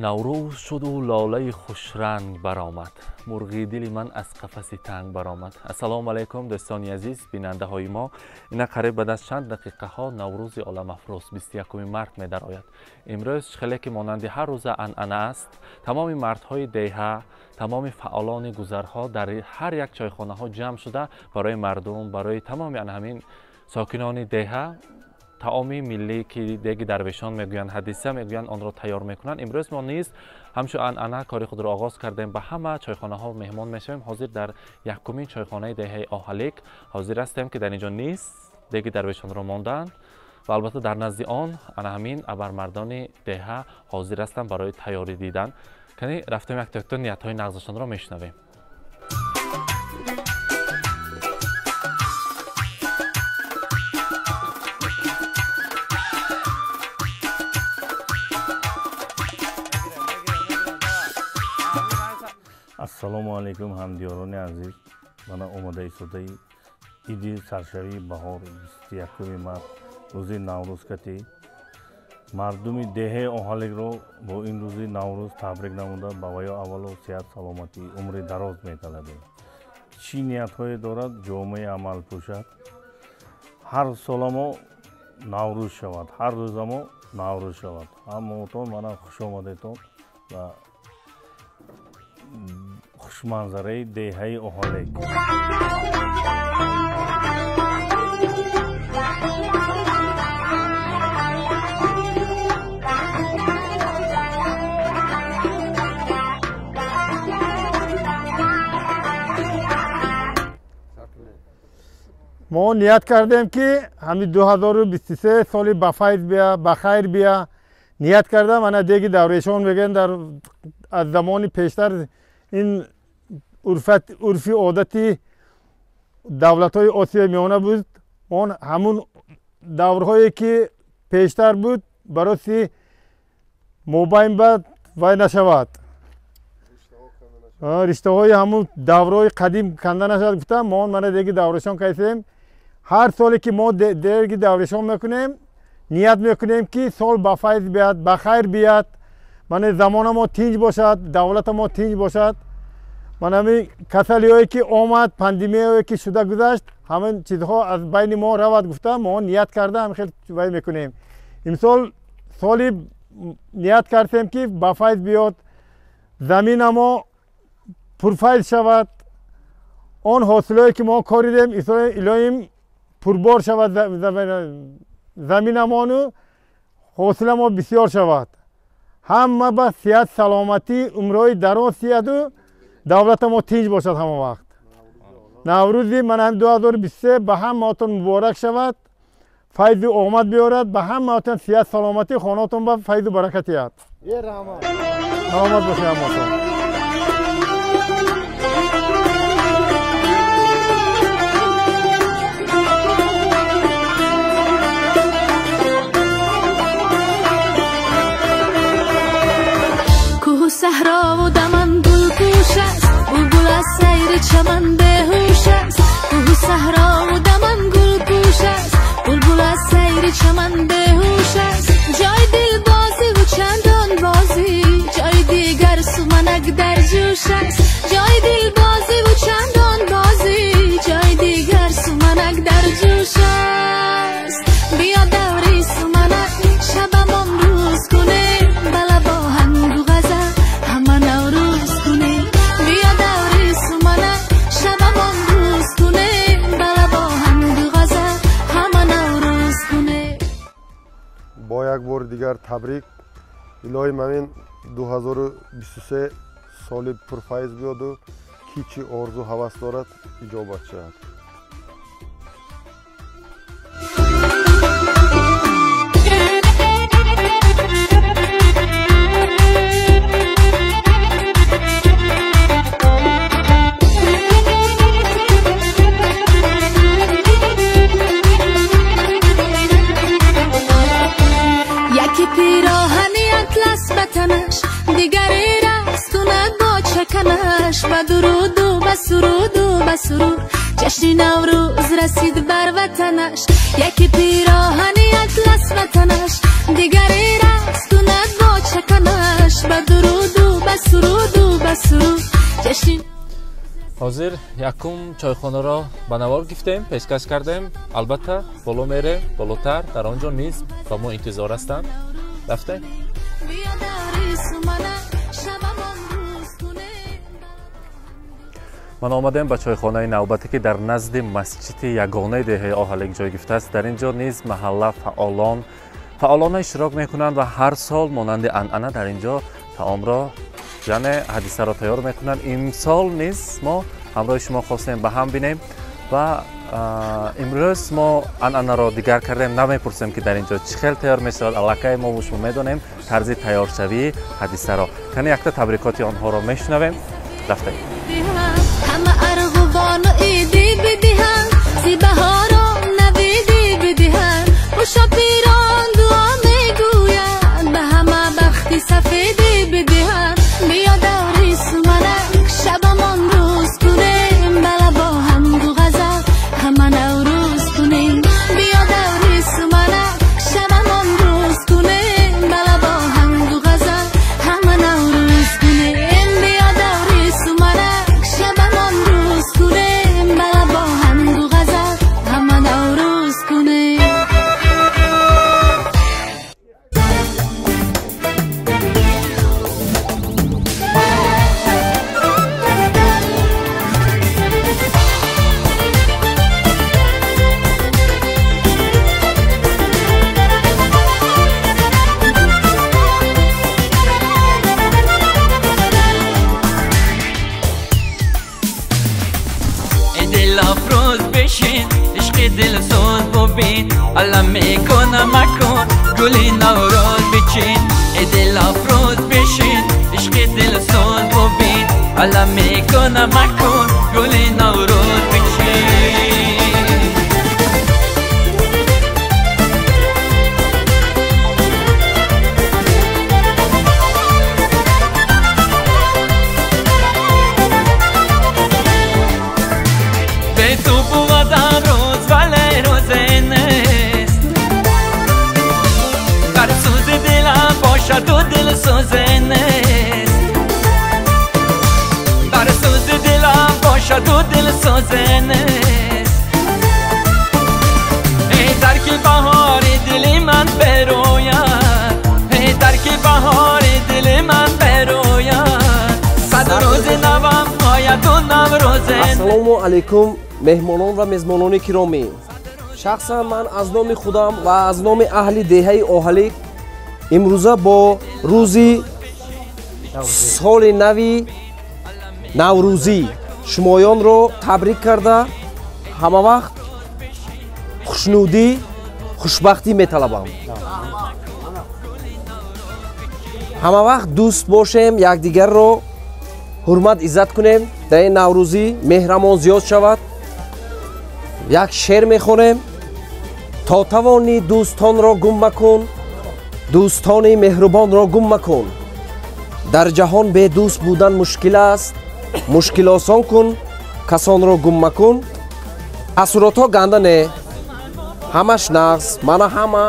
Наврӯз шуду лолаи хушранг баромад, мурғи дили ман аз қафаси танг баромад. Ассалому алайкум, дӯстони азиз, бинандаҳои мо. Ина қариб баъд аз чанд дақиқаҳо Наврӯзи оламафрӯз 21 март медарояд. Имрӯз хеле ки монанди ҳар рӯза анъана аст, тамоми мардҳои деҳа, тамоми фаъолони гузарҳо дар ҳар як чойхонаҳо ҷамъ шуда барои мардум, барои тамоми ана ҳамин сокинони деҳа таоми миллӣ, ки деги дарвешон мегӯянд, ҳадиса мегӯянд, онро тайёр мекунанд. Имрӯз мо низ ҳамчун анъана кори худро оғоз кардем, ба ҳама чойхонаҳо меҳмон мешавем. Ҳозир дар якумин чойхонаи деҳаи Оҳалик ҳозир ҳастем, ки дар инҷо низ деги дарвешонро монданд ва албатта дар назди он ана ҳамин абармардони деҳа ҳозир ҳастанд барои тайёрӣ дидан. Кани рафтем, якто-якто ниятҳои нағзашонро мешунавем. Ассалому алайкум, ҳамдиёрони азиз. Мана омада истодаи иди саршавии баҳор, 21 март, рӯзи Наврӯз кати мардуми деҳаи Оҳаликро бо ин рӯзи Наврӯз табрик намуда, ба ваё аввало сиҳат, саломатӣ, умри дароз металабем. Чӣ ниятҳое дорад, ҷомаи амал пӯшад. Ҳар сола мо Наврӯз шавад, ҳар рӯза мо Наврӯз шавад. Ҳамаотон мана хуш омадетон ва хушманзараи деҳаи Оҳалик. Мо ният кардем, ки ҳамин 2023 соли ба файз бия, ба хайр бия. Ният кардам, ана деги даврешон мегӯянд, дар аз замони пештар ин урфи одати давлатҳои Осиёи Миёна буд. Он ҳамун даврҳое ки пештар буд, бароси мобайн ба вай нашавад, риштаҳои ҳамун даврҳои қадим канда нашавад гуфтам. Мо мана деги даврешон кайсем. Ҳар соле ки мо деги даврешон мекунем, ният мекунем, ки сол ба файз биёд, ба хайр биёд, мана замона мо тинҷ бошад, давлата мо тинҷ бошад. Мана ҳамин касалиҳое ки омад, пандемияое ки шуда гузашт, ҳамин чизҳо аз байни мо равад гуфта, мо ният карда ҳамин хел вай мекунем. Имсол соли ният кардем, ки ба файз биёд, замина мо пурфайз шавад, он ҳосилое ки мо коридем, илоҳим пурбор шавад заминамону ҳосила мо бисёр шавад. Ҳама ба сиҳат, саломатӣ, умрҳои дароз сиҳату давлата мо тинҷ бошад ҳама вақт. Наврӯзи мана 2023 ба ҳамаотон муборак шавад, файзу омад биёрад, ба ҳамаотон сиҳат, саломатӣ, хонаотон ба файзу баракат диҳад. Саломат бошед ҳамаотон. Саҳрову даман гулпӯш аст, булбул аз сайри чаман беҳуш аст. Кӯҳу саҳрову даман гулпӯш аст, булбул аз сайри чаман беҳуш аст. Ҷои дилбозиву чандон бозӣ, ҷои дигар суманак дар ҷӯш аст. Ҷои дилбозиву чандон бозӣ, ҷои дигар суманак дар ҷӯш аст. Биё даври суманак, шабамон рӯз кунем, ба лабоҳангу ғазал ҳама Наврӯз кунем. Биё даври суманак, шабамон рӯз кунем, ба лабоҳангу ғазал ҳама Наврӯз кунем. Бо як бори дигар табрик. Илоҳим ҳамин 2023 соли пурфайз биёду ки чӣ орзу ҳавас дорад, иҷобат шавад. Яке пироҳани атлас ба танаш, дигаре рақс кунад бо чаканаш. Ба дуруду ба суруду ба сурур ҷашни Наврӯз расид бар ватанаш. Яке пироҳани атлас ба танаш, дигаре рақс кунад бо чаканаш. Ба дуруду ба суруду ба суруд ҷашни. Ҳозир якум чойхонаро ба навор гирифтем, пешкаш кардем. Албатта боло мерем, болотар, дар он ҷо низ ба мо интизор ҳастанд. Рафтем. Ман омадем ба чойхонаи навбатӣ, ки дар назди масҷиди ягонаи деҳаи Оҳалик ҷой гирифтааст. Дар ин ҷо низ маҳалла фаъолона иштирок мекунанд ва ҳар сол монанди анъана дар ин ҷо таомро, яъне ҳадисаро тайёр мекунанд. Имсол низ мо ҳамроҳи шумо хостем ба ҳам бинем ва имрӯз мо анъанаро дигар кардем. Намепурсем, ки дар ин ҷо чӣ хел тайёр мешавад, аллакай мо шумо медонем тарзи тайёршавии ҳадисаро. Кани якта табрикоти онҳоро мешунавем. Рафтем. Ҳама арғувону иди бидиҳанд, зи баҳоро навиди бидиҳанд, хӯшо пирон дуо мегӯянд, ба ҳама бахти сафеди бидиҳанд. Биё даври суманак, шабамон рӯз кунем, бала бо ҳамду ғазал ҳама наврӯз кунем. Биё даври суманак, шабамон рӯз кунем, бала бо ҳамду ғазал ҳама наврӯз кунем. Биё даври суманак, шабамон рӯз кунем, бала бо ҳамду ғазал ҳама наврӯз кунем. دلسوز ببین، علم میکنم مکن گل نوروز بچین. ای دل افروز بشین، عشق دلسوز ببین، علم میکنم مکن گل نوروز بچین. به تو بودم روز ولی روز نیست، بر سوز دلم باشد و دل سوز نیست، بر سوز دلم باشد و دل سوز نیست. ای درک بهار دل من بروید، ای درک بهار دل من بروید، صد روز نوم آید و نوروز. Ассалому алайкум, меҳмонон ва мезмонони киромӣ. Шахсан ман аз номи худам ва аз номи аҳли деҳаи Оҳалик имрӯза бо рӯзи соли нави наврӯзӣ шумоёнро табрик карда, ҳама вақт хушнудӣ, хушбахтӣ металабам. Ҳама вақт дӯст бошем, якдигарро ҳурмат иззат кунем. Дар ин наврӯзӣ меҳрамон зиёд шавад. Як шеър мехонем: то тавонӣ дӯстонро гум макун, дӯстони меҳрубонро гум макун. Дар ҷаҳон бедӯст будан мушкил аст, мушкил осон кун, касонро гум макун. Таассуротҳо ганда не, ҳамаш нағз. Мана ҳама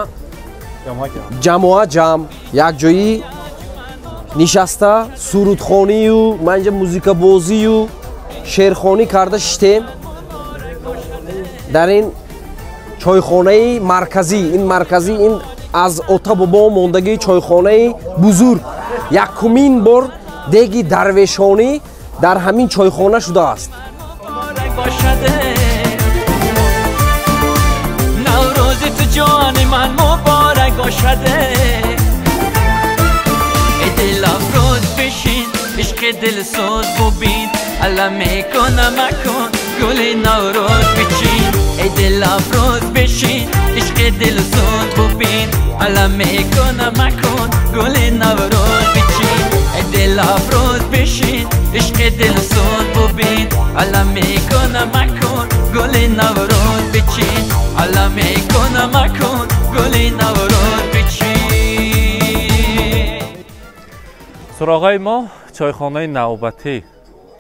ҷамоа ҷамъ якҷоӣ нишаста сурудхонию манҷа музикабозию шеърхонӣ карда шиштем дар ин чойхонаи марказӣ. Ин марказӣ, ин аз ота бобо мондагии чойхонаи бузург. Якумин бор деги дарвешонӣ дар ҳамин чойхона шудааст. Наврӯзи ту ҷони ман муборак бошад. Дил афрӯз бишин, ишқи дилсӯз бубин, алам мекунам макун гули наврӯз бичин. Эй дил афрӯз бишин, ишқи дилсӯз бубин, алам мекунам макун гули наврӯз бичин. Эй дил афрӯз бишин, ишқи дилсӯз бубин, алам мекунам макун гули наврӯз бичин. Алам мекунам макун гули наврӯз бичин. Суроғаи мо чойхонаи навбатӣ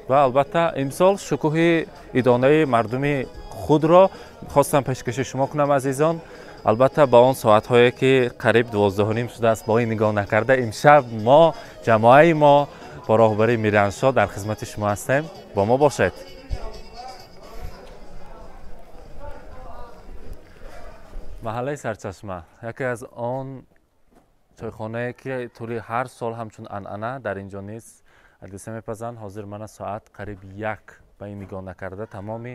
ва албатта имсол шукӯҳи идонаи мардуми худро хостам пешкаши шумо кунам, азизон. Албатта ба он соатҳое ки қариб 12:30 шудааст бо ин нигоҳ накарда, имшаб мо ҷамоаи мо бо роҳбарии Мираншоҳ дар хизмати шумо ҳастем. Бо мо бошед. Маҳаллаи Сарчашма яке аз он чойхонае ки тӯли ҳар сол ҳамчун анъана дар инҷо низ ҳадиса мепазанд. Ҳозир мана соат қариб 1 ба ин нигоҳ накарда тамоми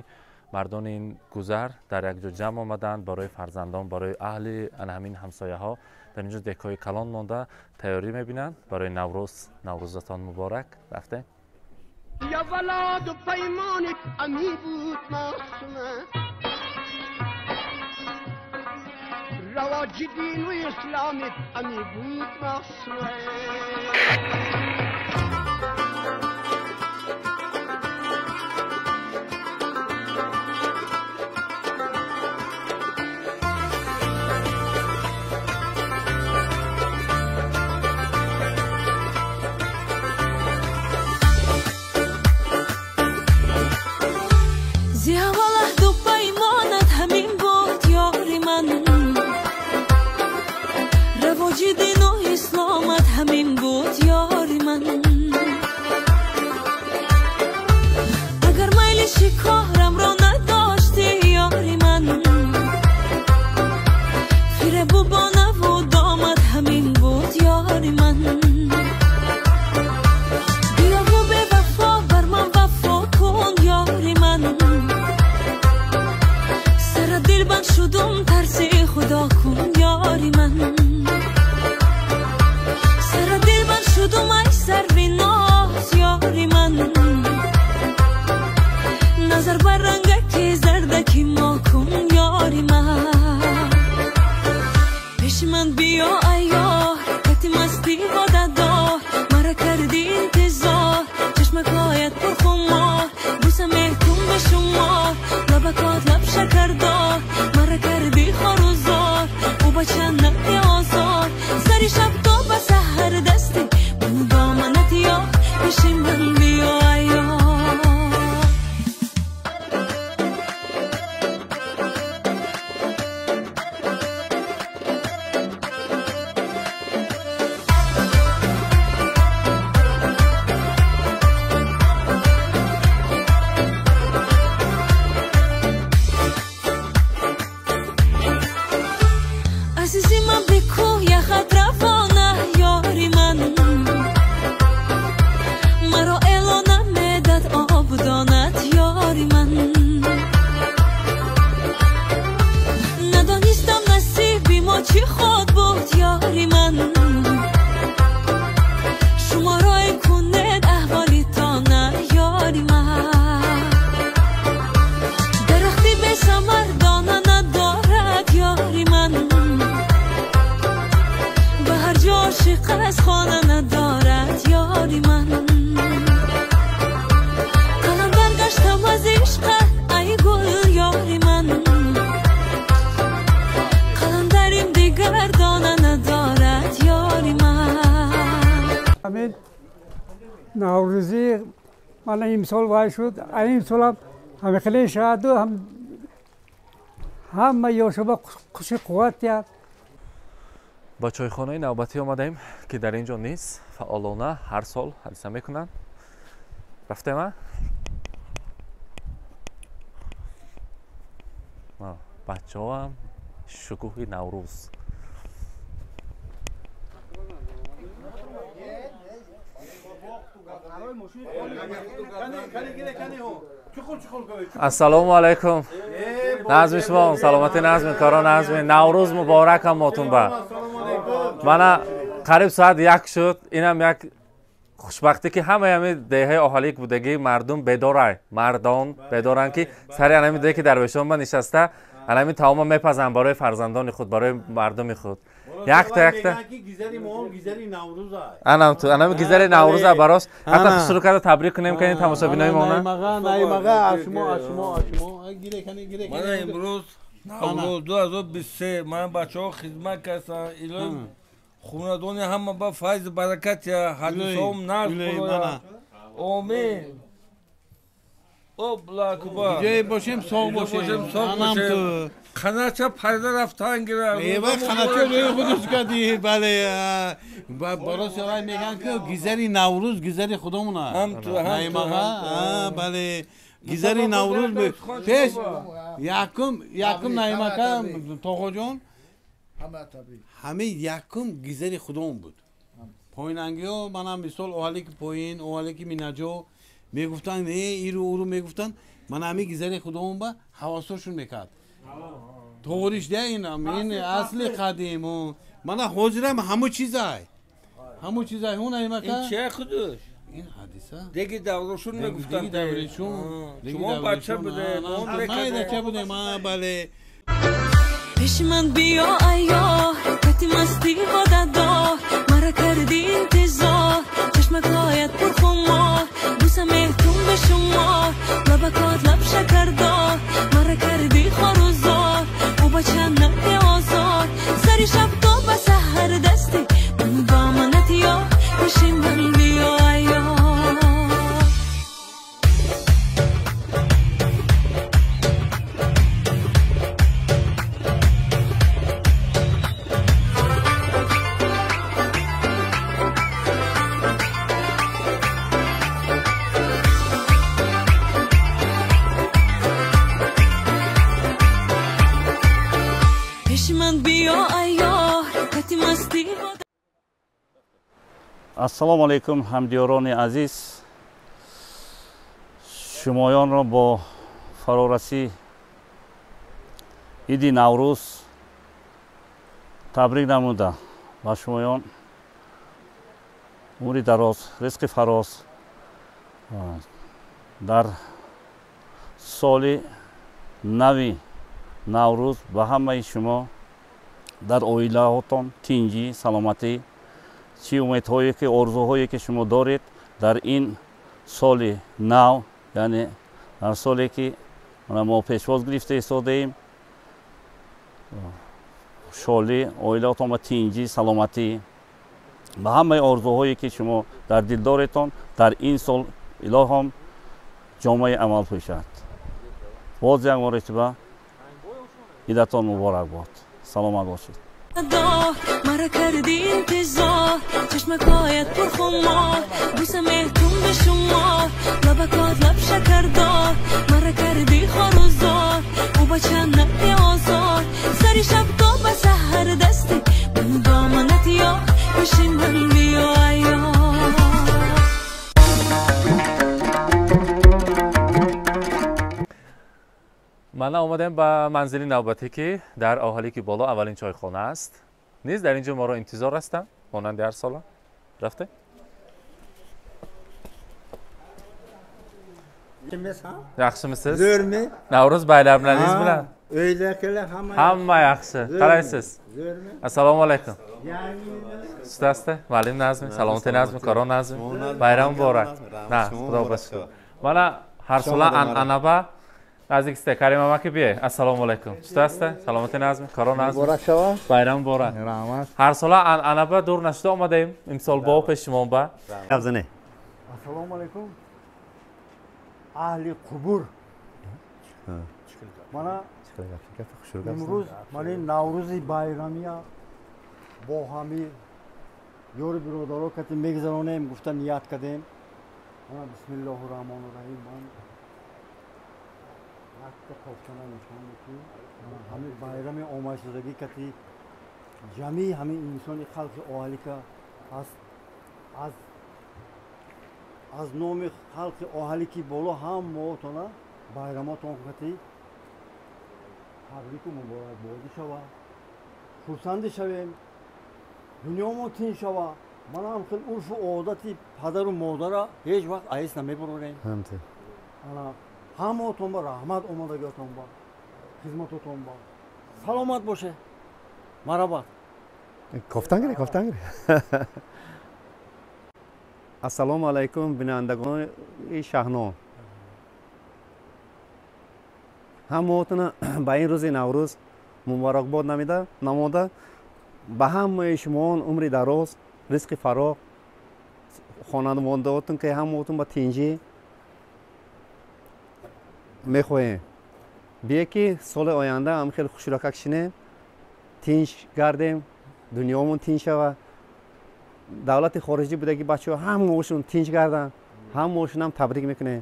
мардони ин гузар дар якҷо ҷамъ омаданд барои фарзандон, барои аҳли ана ҳамин ҳамсояҳо. Дар инҷо декҳои калон монда тайёрӣ мебинанд барои Наврӯз. Наврӯзатон муборак. Рафтем. Я валаду паймонит ами буд мақсума رواج دین و اسلامت امی بود مقصوده. Наврӯзӣ мана имсол вай шуд, имсолам ҳамихеле шаду ҳама ёшоба хуши қувват яд. Ба чойхонаи навбатӣ омадаем ки дар ин ҷо низ фаъолона ҳар сол ҳадиса мекунанд. Рафтем, а? Бачаҳоам шукӯҳи Наврӯз. Ассалому алайкум. Назми шумо, саломатӣ, назми коро, назми Наврӯз муборак ҳамотун ба. Мана қариб соат 1 шуд. Инам як хушбахтӣ ки ҳамаи ҳами деҳаи оҳалик будагӣ мардум бедорай, мардон бедоранд ки сари анами деҳе ки дарвешон ба нишаста анами таома мепазанд барои фарзандони худ, барои мардуми худ. Якта якта анам ту анами гизари Наврӯза барош ҳатто хушрӯ карда табрик кунем ки ин тамошобинои мо на мана имрӯз Наврӯз 2023 ман бачаҳо хизмат кардам. Илоҳи хонадони ҳама ба файзу баракат я ҳадисҳом нарз худоя. Омин. Ҷое бошем, соғ бошем, соғ бошем. Қанача пайда рафтан гирам. Эва қанача рӯи худаш кади, бале. Бароси вай меган ки гизари Наврӯз гизари худомона. Наимаға, бале. Гизари Наврӯз пеш якум Наимака Тоғоҷон ҳаме якум гизари худом буд. Поинангиҳо манам мисол оҳале ки поин, оҳале ки минаҷо мегуфтанд, иру уру мегуфтанд, ман ҳами гизари худомон ба ҳавасошон мекард. Тоғриш да ин асли қадим. Мана ҳозирам ҳаму чизай. Ҳаму чизай ҳун аймака. Ин чия худуш? Ин ҳадиса. Деги даврушун мегуфтанд. Деги даврушун. Шумо бача будем, он мекардем. Бача будем, бале. Пеши ман биё айёр, кати масти водадор, мара карди интизор, чашмакоят пурхумор, буса меҳтум ба шумор, лабакот лаб шакардор, мара карди хорузор, ӯ бача нади озор, сари шаб то ба саҳар дасти ман ба манат ёр, пеши ман биё айёр. Ассалому алайкум ҳамдиёрони азиз, шумоёнро бо фарорасии иди Наврӯз табрик намуда ба шумоён умри дароз, ризқи фароз дар соли нави Наврӯз ба ҳамаи шумо дар оилаҳотон тинҷӣ, саломатӣ, чӣ умедҳое ки орзуҳое ки шумо доред дар ин соли нав, яъне дар соле ки мо пешвоз гирифта истодаем, хушҳолӣ, оилаотон ба тинҷӣ, саломатӣ, ба ҳамаи орзуҳое ки шумо дар дил доредтон дар ин сол илоҳам ҷомаи амал пӯшад. Боз як маротиба идатон муборак бод. Саломат бошед. Мара карди интизор, чашмакоят пурхумор, буса меҳтум ба шумор, лабакот лаб шакардор, мара карди хорузор, ӯ бача нади озор, сари шаб то ба саҳар дасти ман ба манат ёр, пеши ман биё айёр. Мана омадем ба манзили навбатӣ ки дар оҳалики боло аввалин чойхона аст. Низ дар инҷо моро интизор ҳастанд, монанди ҳар сола. Рафте? Yaxshimisiz? Zo'rmi? Navro'z bayramlaringiz bilan. Uydagilar hamma hamma yaxshi. Qalaysiz? Zo'rmi? Assalomu alaykum. Ustasi, muallim Nazmi, salomati Nazmi, Qaron Nazmi. Bayram muborak. Na, Xudoga shukr. Mana har sola an'anaba наздиксте Карим амаки бие. Ассалому алайкум. Чутасте? Саломати Назми, Қарон Назми. Муборак шава. Байрам муборак. Раҳмат. Ҳар сола анъанаба дур нашуда омадаем. Имсол бо пешимон ба. Гапзане. Ассалому алайкум. Аҳли қубур. Мана имрӯз мани Наврӯзи байрамия бо ҳами ёру биродаро кати мегузаронем гуфта ният кардем. Мана бисмиллоҳу раҳмону раҳим. Ман якта қопчана нишон ки ҳами байрами омадшудагӣ кати ҷамъи ҳами инсони халқи оҳалика аз номи халқи оҳалики боло ҳамаотона байрамотон кати табрику муборакбодӣ шава, хурсандӣ шавем, дунёмон тинҷ шава. Манам хел урфу одати падару модара ҳеҷ вақт аҳис намебурорем. Ҳамаотон ба раҳмат, омадагиотон ба хизматотон ба саломат боше. Марҳабат. Кофтан гире, кофтан гире. Ассалому алайкум бинандагони Шаҳно. Ҳамаотона ба ин рӯзи Наврӯз муборакбод намода ба ҳамаи шумоон умри дароз, ризқи фароғ, хонадондаотон ки ҳамаотон ба тинҷӣ. мехоҳем. Бие ки соли оянда ҳам хеле хушрӯкак шинем, тинч гардем, дунёмон тинч шава. Давлати хориҷӣ будаги бачаҳо ҳамаошон тинч гарданд, ҳамаошонам табрик мекунем.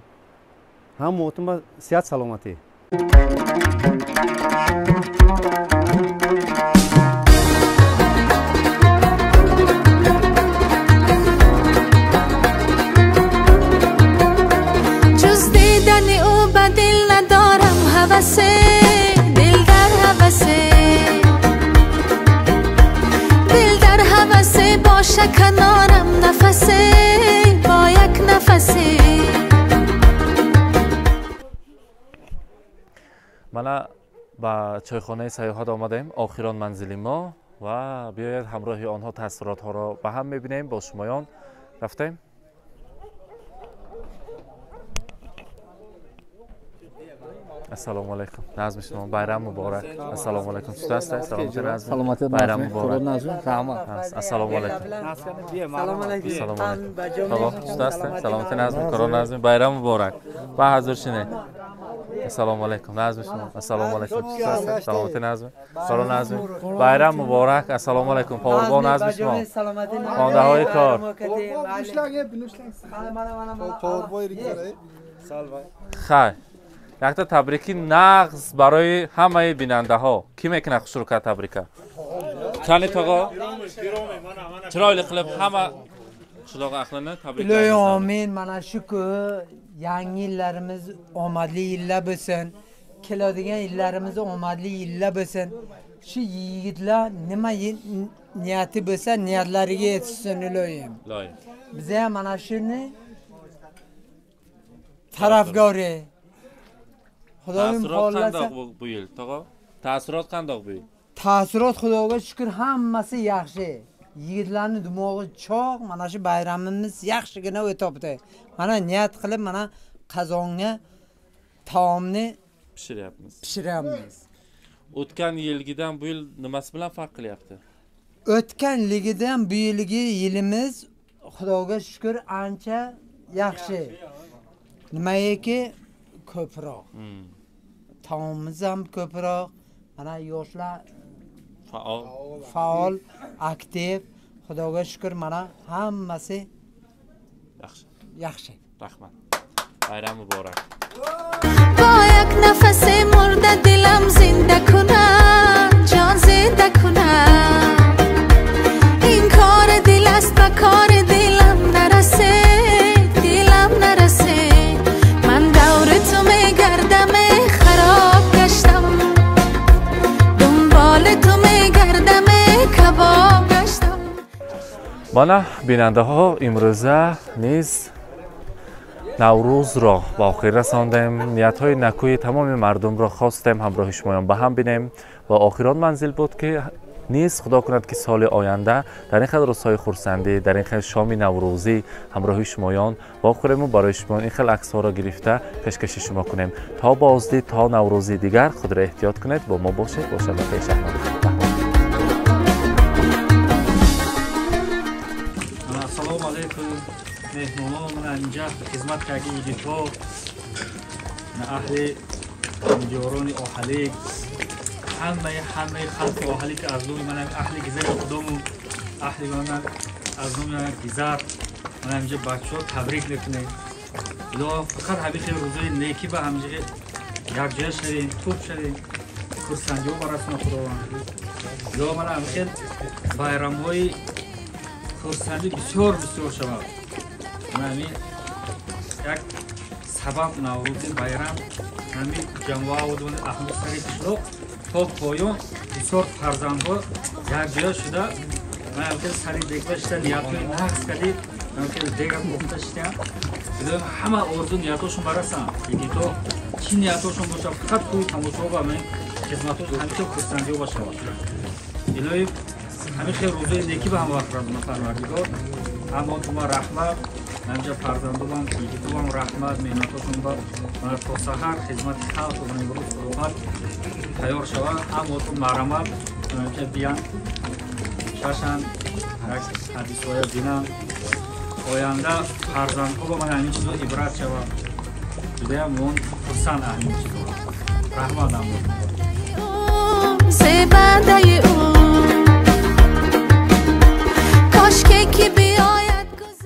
Ҳамаотон ба сиҳат саломатӣ. Ҷуз дидани ӯ ба дил надорам ҳавасе, дил дар ҳавасе, дил дар ҳавасе, боша канорам нафасе, бо як нафасе. Мана ба чойхонаи сайёҳат омадаем, охирон манзили мо, ва биёед ҳамроҳи онҳо таассуротҳоро ба ҳам мебинем. Бо шумоён рафтем. Ассалому алайкум. Назми шумо байрам муборак. Ассалому алайкум. Чӣ ҳастед? Саломатӣ назми. Саломатӣ байрам муборак. Раҳмат. Ассалому алайкум. Салом алайкум. Ассалому алайкум. Чӣ ҳастед? Саломатӣ назми. Коро назми. Байрам муборак. Ба ҳазур шинед. Ассалому алайкум. Назми шумо. Ассалому алайкум. Чӣ ҳастед? Саломатӣ назми. Коро назми. Байрам муборак. Ассалому алайкум. Поварбон назми шумо. Хондаҳои кор. Хай. Якта табрики нағз барои ҳамаи бинандаҳо. Кӣ мекунад хушрӯка табрика? Кани тоғо? Chiroyli qilib hamma qishloq ahlini tabriklaymiz. Iloyi omin. Mana shu yangi yillarimiz omadli yillar bo'lsin. Keladigan yillarimiz omadli yillar bo'lsin. Shu yigitlar nima niyati bo'lsa, niyatlariga yetishsin iloyim. Iloyim. Biz ham mana shuni tarafdori. Xudoyim xohlasa bu yil tog'a. Taassurot qandoq bu yil? Taassurot Xudoga shukr hammasi yaxshi. Yigitlarning dimog'i chog', mana shu bayramimiz yaxshigina o'tibdi. Mana niyat qilib mana qozonga taomni pishiryapmiz. Pishiryapmiz. O'tgan yilgidan bu yil nimasi bilan farq qilyapti? O'tgan yilgidan bu yilgi yilimiz Xudoga shukr ancha yaxshi. Nimaiki ko'proq. Taomimiz ham ko'proq. Mana yoshlar faol, aktiv. Xudoga shukr mana hammasi yaxshi. Yaxshi. Rahmat. Bayram muborak. Бо як нафасе мурда дилам зинда кунад, ҷон зинда кунад. Ин кори дил аст, ба кори дилам нарасед, дилам нарасед. Ман даври ту мегардам, хароб гаштам, дунболи ту мегардам, кабоб гаштам. Мана бинандаҳо, имрӯза низ Наврӯзро ба охир расондем. Ниятҳои накӯи тамоми мардумро хостем ҳамроҳи шумоён ба ҳам бинем ва охирон манзил буд ки низ худо кунад ки соли оянда дар ин хел рӯзҳои хурсандӣ, дар ин хел шоми наврӯзӣ ҳамроҳи шумоён вохӯрему барои шумо ин хел аксҳоро гирифта пешкаши шумо кунем. То боздид, то наврӯзи дигар худро эҳтиёт кунед, бо мо бошед, бо шабакаи Шаҳнод. Ассалому алайкум меҳмонон, инҷа хизмат карди йигитҳо, аҳли диёрони Оҳалик, ҳамаи халқи Оҳалик аз номи ман аҳли гизари худому, аҳли ман аз номи ман гизар, ман инҷа бачаҳо табрик мекунем. Илоҳ фақат ҳамин хел рӯзои некӣ ба ҳамҷа якҷоя шавем, хуб шавем, хурсандиҳо барасона Худованд. Илоҳ ман ҳамин хел байрамҳои хурсандӣ бисёр бисёр шавад. Ҳамин як сабаб Наврӯзи байрам ҳамин ҷамоа аҳли сари қишлоқ то поён бисёр фарзандҳо якҷоя шуда сари дегба шида ниятҳои нақс кардӣ дега пухта шидаям. Ҳама орзу ниятҳошон барасанд. Йигитҳо чӣ ниятҳошон бошад, фақат тӯй тамошо ба ҳамин хизматҳо ҳамин хел хурсандиҳо бошавад. Илоҳӣ ҳамин хел рӯзои некӣ ба ҳама вақт расона Парвардигор. Ҳамаотон раҳмат. Ҳамҷа фарзандонам, йигитонам раҳмат, меҳнатотон ба то саҳар хизмати халқ ва имрӯз худованд тайёр шавад. Ҳамаотон марҳамат, ҳамҷа биян, шашан, як ҳадисҳоя бинан. Оянда фарзандҳо ба ман ҳамин чизо ибрат шавад. Ҷудаям мон Хурсанд аҳли чизо. Раҳмат. Зебанда.